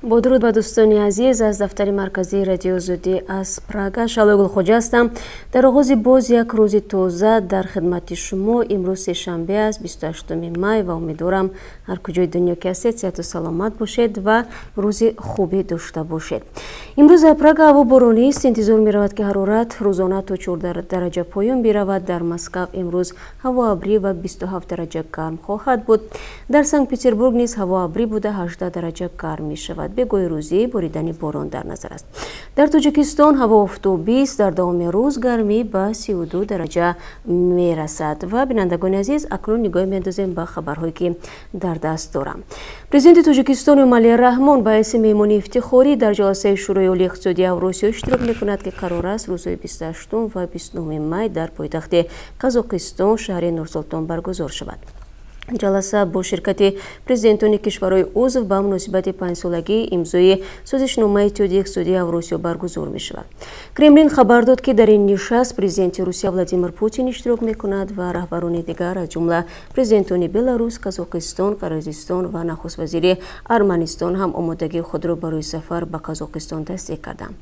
Бо дуруд ба дӯстони азиз, аз дафтари марказии Радиои Озодӣ аз Прага Шалои Гулхоҷа ҳастам. Дар оғози боз як рӯзи тоза дар хидмати шумо. Имрӯз сешанбе аст, 28 май, ва умедворам, ҳар куҷои дунё ки ҳастед, сиҳату саломат бошед ва рӯзи хубе дошта бошед. Имрӯз дар Прага ҳаво боронист. Интизор меравад, ки ҳарорат рӯзона то 14 дараҷа поён биравад. Дар Москав имрӯз ҳаво абрӣ ва 27 дараҷа гарм хоҳад буд. Дар Санкт Петербург низ ҳаво абрӣ буда, 18 дараҷа гарм мешавад. Бегоҳи рӯзӣ боридани борон дар назар аст. Дар Тоҷикистон ҳаво офтобист. Дар давоми рӯз гармӣ ба 32 дараҷа мерасад. Ва, бинандагони азиз, акнун нигоҳ меандозем ба хабарҳое, ки дар даст дорам. Президенти Тоҷикистон Эмомалӣ Раҳмон ба ҳайси меҳмони ифтихорӣ дар ҷаласаи Шӯрои олии иқтисодии Авросиё иштирок мекунад, ки қарор аст рӯзҳои 28 ва 29 май дар пойтахти Қазоқистон, шаҳри Нурсултон, баргузор шавад. Ҷаласа бо ширкати президентони кишварҳои узв ба муносибати панҷсолагии имзои созишномаи Иттиҳоди иқтисодии Авросиё баргузор мешавад. Кремлин хабар дод, ки дар ин нишаст президенти Русия Владимир Путин иштирок мекунад ва раҳбарони дигар, аз ҷумла президентони Беларус, Қазоқистон, Қирғизистон ва нахуствазири Арманистон ҳам омодагии худро барои сафар ба Қазоқистон тасдиқ карданд.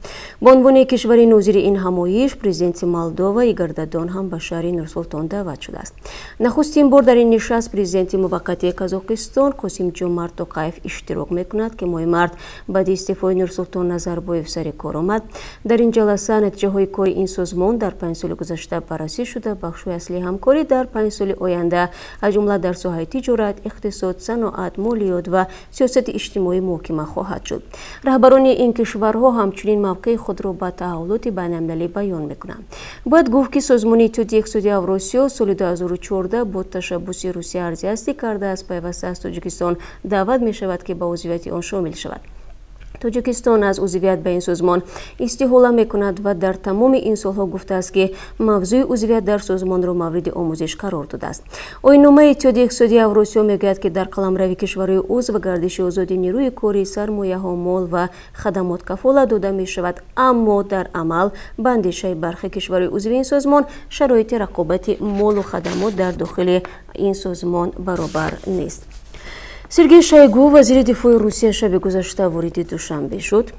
Ба унвони кишвари нозири ин ҳамоиш, президенти Молдова Игор Додон ҳам ба шаҳри Нурсултон даъват шудааст. Нахустин бор дар ин нишаст президенти муваққатии Қазоқистон Қосим Ҷомарт Тоқаев иштирок мекунад, ки моҳи март баъди истеъфои Нурсултон Назарбоев сари кор омад. Дар ин ҷаласа натиҷаҳои кори ин созмон дар 5 соли гузашта баррасӣ шуда, бахшҳои аслии ҳамкорӣ дар 5 соли оянда, аз ҷумла дар соҳаи тиҷорат, иқтисод, саноат, молиёт ва сиёсати иҷтимоӣ муҳокима хоҳад шуд. Раҳбарони ин кишварҳо ҳамчунин мавқеи худро ба таҳаввулоти байналмилалӣ баён мекунанд. Бояд гуфт, ки созмони Иттиҳоди иқтисодии Авросиё соли 2014 бо ташаббуси Русия арзи ҳастӣ кардааст. Пайваста аз Тоҷикистон даъват мешавад, ки ба узвияти он шомил шавад. Тоҷикистон аз узвият ба ин созмон истиҳола мекунад ва дар тамоми ин солҳо гуфтааст, ки мавзӯи узвият дар созмонро мавриди омӯзиш қарор додааст. Оинномаи Иттиҳоди иқтисодии Авросиё мегӯяд, ки дар қаламрави кишварҳои узв гардиши озоди нерӯи корӣ, сармояҳо, мол ва хадамот кафолат дода мешавад, аммо дар амал, ба андешаи бархе кишварҳои узви ин созмон, шароити рақобати молу хадамот дар дохили ин созмон баробар нест. Сергей Шойгу, вазири дифои Русия, шаби гузашта вориди Душанбе шуд.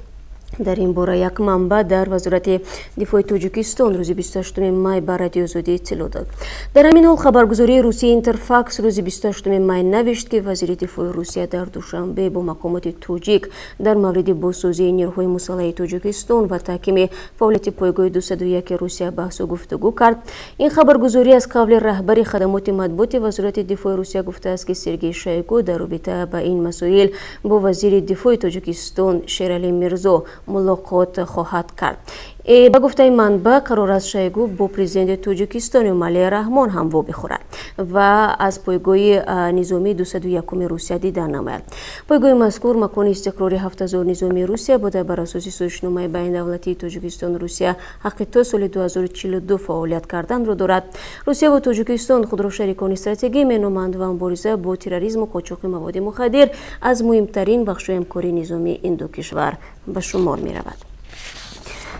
Дар ин бора як манбаъ дар Вазорати дифои Тоҷикистон рӯзи 28 май ба Радиои Озодӣ иттилоъ дод. Дар ҳамин ҳол хабаргузории Русия Интерфакс рӯзи 28 май навишт, ки вазири дифои Русия дар Душанбе бо мақомоти тоҷик дар мавриди бозсозии нерӯҳои мусаллаҳи Тоҷикистон ва таҳкими фаъолияти пойгоҳи 201 Русия баҳсу гуфтугӯ кард. Ин хабаргузорӣ аз қавли раҳбари хадамоти матбуоти Вазорати дифои Русия гуфтааст, ки Сергей Шойгу дар робита ба ин масоил бо вазири дифои Тоҷикистон Шералӣ Мирзо мулоқот хоҳад кард. Ба гуфтаи манбаъ, қарор аст Шойгу бо президенти Тоҷикистон Эмомалӣ Раҳмон ҳам вобихӯрад ва аз пойгоҳи низомии 201 Русия дидан намояд. Пойгоҳи мазкур макони истиқрори 7000 низомии Русия буда, бар асоси созишномаи байнидавлатии Тоҷикистону Русия ҳаққи то соли 2042 фаъолият карданро дорад. Русия ва Тоҷикистон худро шарикони стратегӣ меноманд ва мубориза бо терроризму қочоқи маводи мухаддир аз муҳимтарин бахшҳои ҳамкории низомии ин ду кишвар ба шумор меравад.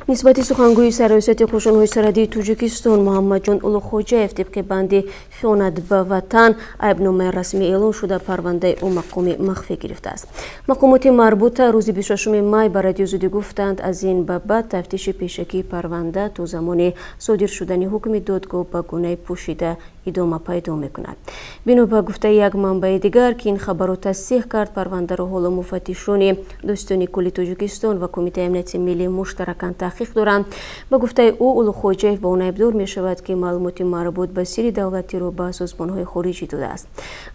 Нисбати сухангӯи Сарраёсати қӯшунҳои сарҳадии Тоҷикистон Муҳаммадҷон Улуғхоҷаев тибқи банди хиёнат ба ватан айбномаи расмӣ эълон шуда, парвандаи ӯ мақоми махфӣ гирифтааст. Мақомоти марбута рӯзи 26 май ба Радиои Озодӣ гуфтанд, аз ин ба баъд тафтиши пешакии парванда то замони содир шудани ҳукми додгоҳ ба гунаи пӯшида идома пайдо мекунад. Бино ба гуфтаи як манбаи дигар, ки ин хабарро тасдиқ кард, парвандаро ҳоло муфаттишони Додситонии кулли Тоҷикистон ва Кумитаи амнияти миллӣ муштаракан таҳқиқ доранд. Ба гуфтаи ӯ, Улуғхоҷаев ба он айбдор мешавад, ки маълумоти марбут ба сирри давлатиро ба созмонҳои хориҷӣ додааст.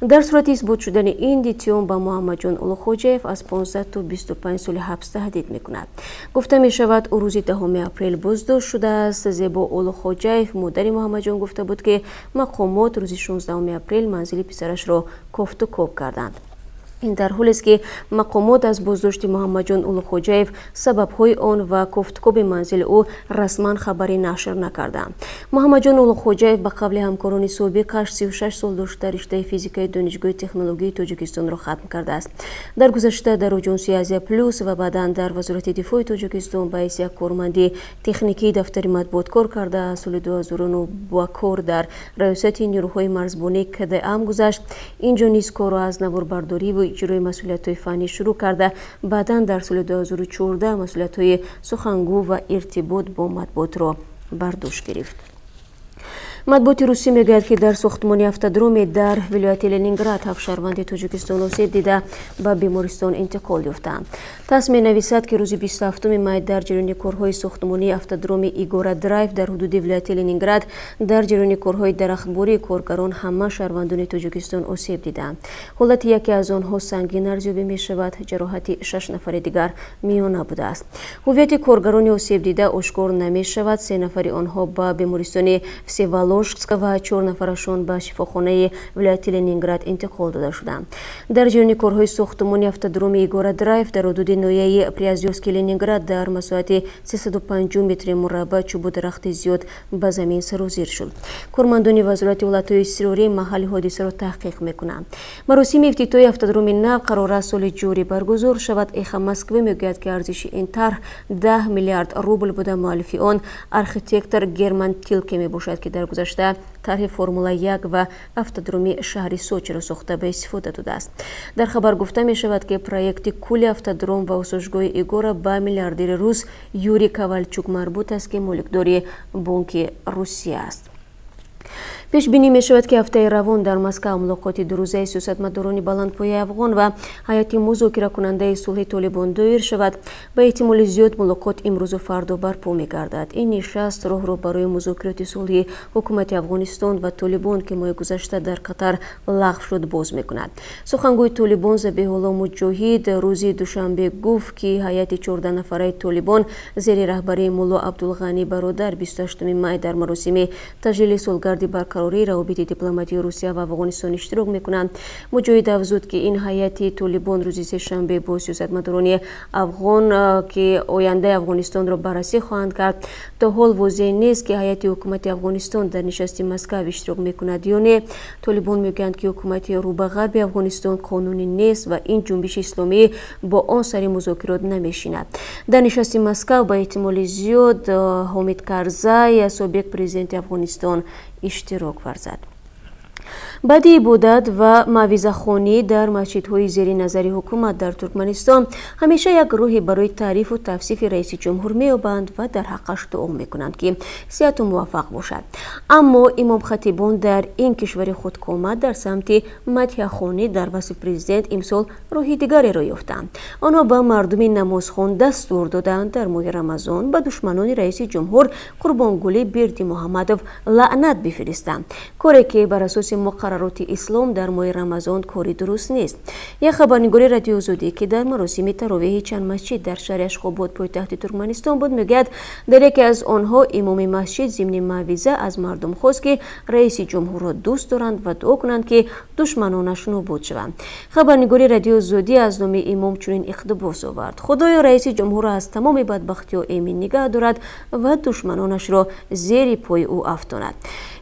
Дар сурати исбот шудани ин иттиҳом ба Муҳаммадҷон Улуғхоҷаев аз 15 то 25 соли ҳабс таҳдид мекунад. Гуфта мешавад, ӯ рӯзи 10 апрел боздошт шудааст. Зебо Улуғхоҷаев, модари Муҳаммадҷон, гуфта буд, ки мақомот рӯзи 16 апрел манзили писарашро кофту коб карданд. Ин дар ҳолест, ки мақомот аз боздошти Муҳаммадҷон Улуғхоҷаев, сабабҳои он ва кофтукоби манзили ӯ расман хабаре нашр накарданд. Муҳаммадҷон Улуғхоҷаев, ба қавли ҳамкорони собиқаш, 36 сол дошта, риштаи физикаи Донишгоҳи технологияи Тоҷикистонро хатм кардааст. Дар гузашта дар Оҷонсии Азия Плюс ва баъдан дар Вазорати дифои Тоҷикистон ба ҳайси як корманди техникии дафтари матбуот кор карда, соли 2009 ба кор дар Раёсати нерӯҳои марзбонии КДАМ гузашт. Инҷо низ корро аз наворбардориву иҷрои масъулиятҳои фаннӣ шурӯъ карда, баъдан дар соли 2014 масъулиятҳои сухангӯ ва иртибот бо матбуотро бар дӯш гирифт. Матбуоти русӣ мегӯяд, ки дар сохтмони автодроме дар вилояти Ленинград 7 шаҳрванди Тоҷикистон осеб дида ба бемористон интиқол ёфтаанд. ТАСС менависад, ки рӯзи 27 май дар ҷараёни корҳои сохтмонии автодроми Игора Драйв дар ҳудуди вилояти Ленинград дар ҷараёни корҳои дарахтбурии коргарон ҳама шаҳрвандони Тоҷикистон осеб дидаанд. Ҳолати яке аз онҳо сангин арзёбӣ мешавад, ҷароҳати 6 нафари дигар миёна будааст. Ҳувияти коргарони осебдида ошкор намешавад. 3 нафари онҳо ба бемористони Всеволожск ва 4 нафарашон ба шифохонаи вилояти Ленинград интиқол дода шуданд. Дар ҷараёни корҳои сохтмони автодроми Игора Драйв дар ҳудуди ноҳияи Приозерский Ленинград дар масоҳати 350 метри мураббаъ чӯбу дарахти зиёд ба замин сарозир шуд. Кормандони вазорати ҳолатҳои изтирорӣ маҳалли ҳодисаро таҳқиқ мекунанд. Маросими ифтитоҳи автодроми нав қарор аст соли ҷорӣ баргузор шавад. Эхо Москвы мегӯяд, ки арзиши ин тарҳ 10 миллиард рубл буда, муаллифи он архитектор Герман Тилке мебошад, ки дар гузашта тарҳи Формула 1 ва автодроми шаҳри Сочиро сохта ба истифода додааст. Дар хабар гуфта мешавад, ки проекти кулли автодром ва осоишгоҳи Игора ба миллиардери рус Юрий Ковальчук марбут аст, ки моликдори Бонки Русия аст. Пешбинӣ мешавад, ки ҳафтаи равон дар Москав мулоқоти дурӯзаи сиёсатмадорони баландпояи афғон ва ҳайати музокиракунандаи сулҳи Толибон доир шавад. Ба эҳтимоли зиёд мулоқот имрӯзу фардо барпо мегардад. Ин нишаст роҳро барои музокироти сулҳи ҳукумати Афғонистон ва Толибон, ки моҳи гузашта дар Қатар лағв шуд, боз мекунад. Сухангӯи Толибон Забиҳулло Муҷоҳид рӯзи душанбе гуфт, ки ҳайати 14 нафараи Толибон зери раҳбарии Мулло Абдулғанӣ Бародар 28 май дар маросими таҷлили солгарди барқарории равобити дипломатии Русия ва Афғонистон иштирок мекунанд. Муҷоҳид афзуд, ки ин ҳайати Толибон рӯзи сешанбе бо сиёсатмадорони афғон, ки ояндаи Афғонистонро баррасӣ хоҳанд кард. То ҳол возеҳ нест, ки ҳайати ҳукумати Афғонистон дар нишасти Москав иштирок мекунад ё не. Толибон мегӯянд, ки ҳукумати рӯ ба ғарби Афғонистон қонунӣ нест ва ин ҷунбиши исломӣ бо он сари музокирот намешинад. Дар нишасти Москав ба эҳтимоли зиёд Ҳомид Карзай, собиқ президенти Афғонистон, иштирок варзад. Баъди ибодат ва мавъизахонӣ дар масҷидҳои зери назари ҳукумат дар Туркманистон ҳамеша як роҳе барои таърифу тавсифи раиси ҷумҳур меёбанд ва дар ҳаққаш дуо мекунанд, ки сиҳату муваффақ бошад. Аммо имомхатибон дар ин кишвари худкома дар самти мадҳияхонӣ дар васфи президент имсол роҳи дигареро ёфтанд. Онҳо ба мардуми намозхон дастур доданд дар моҳи Рамазон ба душманони раиси ҷумҳур Қурбонгули Бердимуҳаммадов лаънат бифиристанд, коре ки бар асоси муқаррароти ислом дар моҳи Рамазон кори дуруст нест. Як хабарнигори Радиои Озодӣ, ки дар маросими таровеҳи чанд масҷид дар шаҳри Ашхобод, пойтахти Туркманистон буд, мегӯяд, дар яке аз онҳо имоми масҷид зимни мавъиза аз мардум хост, ки раиси ҷумҳурро дӯст доранд ва дуо кунанд, ки душманонаш нобуд шаванд. Хабарнигори Радиои Озодӣ аз номи имом чунин иқтибос овард: Худоё, раиси ҷумҳурро аз тамоми бадбахтиҳо эмин нигаҳ дорад ва душманонашро зери пои ӯ афтонад.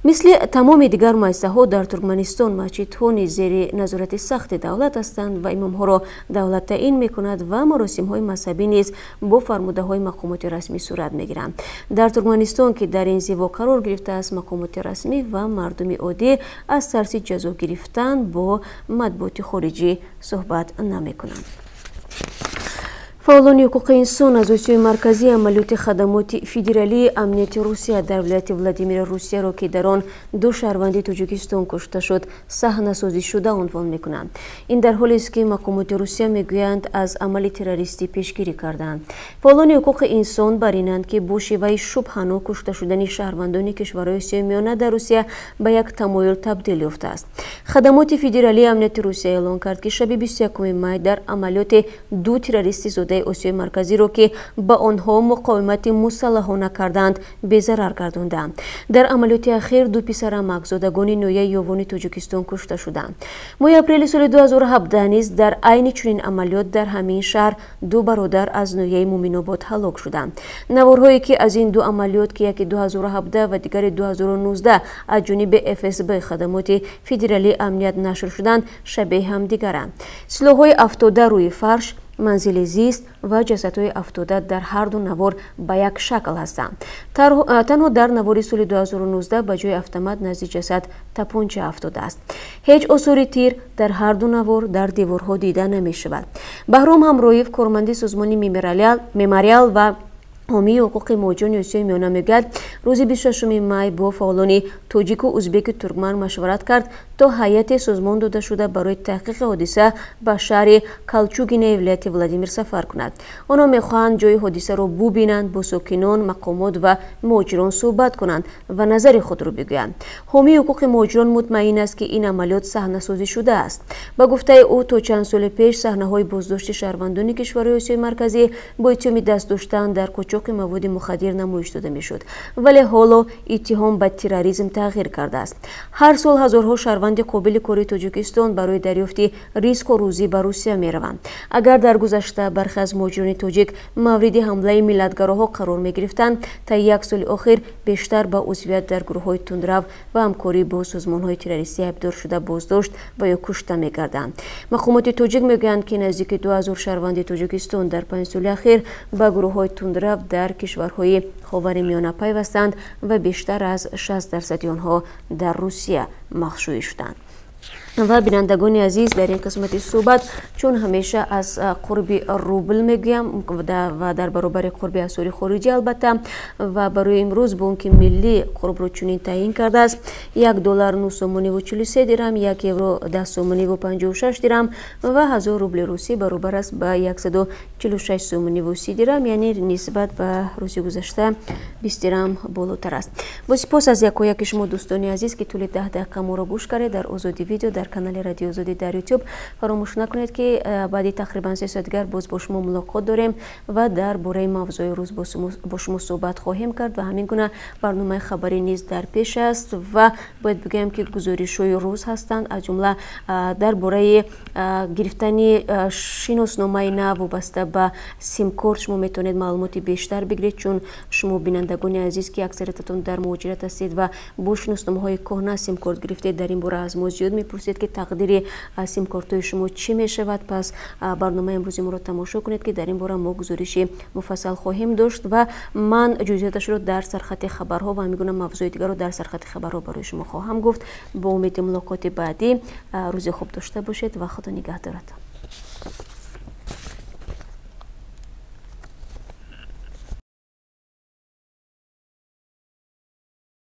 Мисли тамоми дигар муассисаҳо дар Туркманистон масҷидҳо низ зери назорати сахти давлат ҳастанд ва имомҳоро давлат таъин мекунад ва маросимҳои мазҳабӣ низ бо фармудаҳои мақомоти расмӣ сурат мегиранд. Дар Туркманистон, ки дар ин зиво қарор гирифтааст, мақомоти расмӣ ва мардуми оддӣ аз тарси ҷазо гирифтан бо матбуоти хориҷӣ суҳбат намекунанд. Фаъолони ҳуқуқи инсон аз Осиёи Марказӣ амалиёти хадамоти федералии амнияти Русия дар вилояти Владимири Русияро, ки дар он 2 шаҳрванди Тоҷикистон кушта шуд, саҳнасозишуда унвон мекунанд. Ин дар ҳолест, ки мақомоти Русия мегӯянд, аз амали террористӣ пешгирӣ карданд. Фаъолони ҳуқуқи инсон бар инанд, ки бо шеваи шубҳанок кушта шудани шаҳрвандони кишварҳои Осиёи Миёна дар Русия ба як тамоюл табдил ёфтааст. Хадамоти федералии амнияти Русия эълон кард, ки шаби 21 май дар амалиёти 2 террористи зодаи Осиёи Марказиро, ки ба онҳо муқовимати мусаллаҳона карданд, безарар гардонданд. Дар амалиёти ахир 2 писарамак зодагони ноҳияи Ёвони Тоҷикистон кушта шуданд. Моҳи апрели соли 2017 низ дар айни чунин амалиёт дар ҳамин шаҳр 2 бародар аз ноҳияи Муминобод ҳалок шуданд. Наворҳое, ки аз ин 2 амалиёт, ки яке 2017 ва дигари 2019 аз ҷониби ФСБ, хадамоти федералии амният, нашр шуданд, шабеҳи ҳамдигаранд. Силоҳҳои афтода рӯи фарш, Манзили зист ва ҷасадҳои афтода дар ҳар ду навор ба як шакл ҳастанд. Танҳо дар навори соли 2019 ба ҷои автомат назди ҷасад тапонча афтодааст. Ҳеҷ осори тир дар ҳар ду навор дар деворҳо дида намешавад. Баҳром Ҳамроев, корманди созмони Мемориал ва ҳомии ҳуқуқи муҳоҷирони Осиёи Миёна, мегӯяд, рӯзи 26 май бо фаъолони тоҷику узбеку туркман машварат кард, то ҳайате созмон дода шуда барои таҳқиқи ҳодиса ба шаҳри Калчугинаи вилояти Владимир сафар кунад. Онҳо мехоҳанд ҷои ҳодисаро бубинанд, бо сокинон, мақомот ва муҳоҷирон суҳбат кунанд ва назари худро бигӯянд. Ҳомии ҳуқуқи муҳоҷирон мутмаин аст, ки ин амалиёт саҳнасозӣ шудааст. Ба гуфтаи ӯ, то чанд соли пеш саҳнаҳои боздошти шаҳрвандони кишварҳои Осиёи Марказӣ бо иттиҳоми даст доштан дар қочоқи маводи мухаддир намоиш дода мешуд, вале ҳоло иттиҳом ба терроризм тағйир кардааст. Ҳар сол ҳазорҳо шаҳрванди қобили кори Тоҷикистон барои дарёфти ризқу рӯзӣ ба Русия мераванд. Агар дар гузашта бархе аз муҳоҷирони тоҷик мавриди ҳамлаи миллатгароҳо қарор мегирифтанд, та як соли охир бештар ба узвият дар гурӯҳҳои тундрав ва ҳамкорӣ бо созмонҳои террористӣ айбдор шуда, боздошт ва ё кушта мегарданд. Мақомоти тоҷик мегӯянд, ки наздики 2000 шаҳрванди Тоҷикистон дар 5 соли ахир ба гурӯҳҳои тундрав дар кишварҳои Ховари Миёна пайвастанд ва бештар аз 60% онҳо дар Русия махшӯӣ шуданд. Ва бинандагони азиз, дар ин қисмати суҳбат чун ҳамеша аз қурби рубл мегӯям ва дар баробари қурби асъори хориҷӣ албатта. Ва барои имрӯз Бонки Миллӣ қурбро чунин таъйин кардааст: 1 доллар 9 сомониву 43 дирам, 1 евро 10 сомониву 56 дирам ва 1000 рубли русӣ баробар аст ба 146 сомониву 30 дирам, яъне нисбат ба рӯзи гузашта 20 дирам болотар аст. Бо сипос аз якояки шумо, дӯстони азиз, ки тӯли 10 дақиқа моро гӯш кардед дар Озодӣ видео дар канали Радио Озодӣ дар Ютуб. Фаромӯш накунед, ки баъди тақрибан 3 соат дигар боз бо шумо мулоқот дорем ва дар бораи мавзӯи рӯз бо шумо суҳбат хоҳем кард ва ҳамин гуна барномаи хабарӣ низ дар пеш аст ва бояд бигӯям, ки гузоришҳои рӯз ҳастанд, аз ҷумла дар бораи гирифтани шиносномаи нав вобаста ба симкорт. Шумо метавонед маълумоти бештар бигиред, чун шумо, бинандагони азиз, ки аксариятатон дар муҳоҷират ҳастед ва бо шиносномаҳои кӯҳна симкорт гирифтед, дар ин бора аз мо зиёд мепурсед, ки тақдири симкортҳои шумо чӣ мешавад. Пас барномаи имрӯзи моро тамошо кунед, ки дар ин бора мо гузориши муфассал хоҳем дошт ва ман ҷузъиёташро дар сархати хабарҳо ва ҳамин гуна мавзӯи дигарро дар сархати хабарҳо барои шумо хоҳам гуфт. Бо умеди мулоқоти баъдӣ, рӯзи хуб дошта бошед ва Худо нигаҳдоратон.